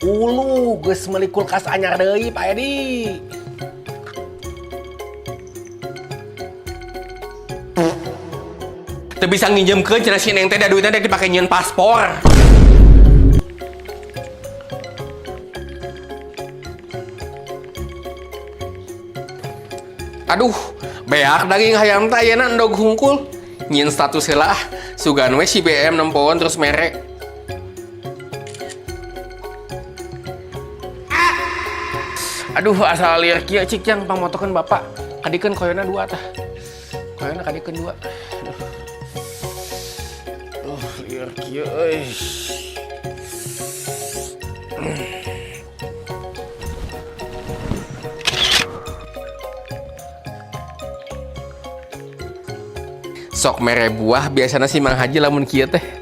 Ulu geus meuli kulkas anyar deui, Pak Edi. Teu bisa nginjemkeun cenah si Neng teh, da duitna dek dipake nyieun paspor. Aduh, beak daging hayam teh ayeuna, endog hungkul. Nyieun status heula ah, sugan we si BM nempoan terus mere. Aduh, asal lieur kieu, cik jang pangmotokeun bapak. Kadikeun koyona dua tah. Koyona kadikeun dua. Aduh. Lieur kieu euy. Sok mere buah biasana si Mang Haji lamun kieu teh.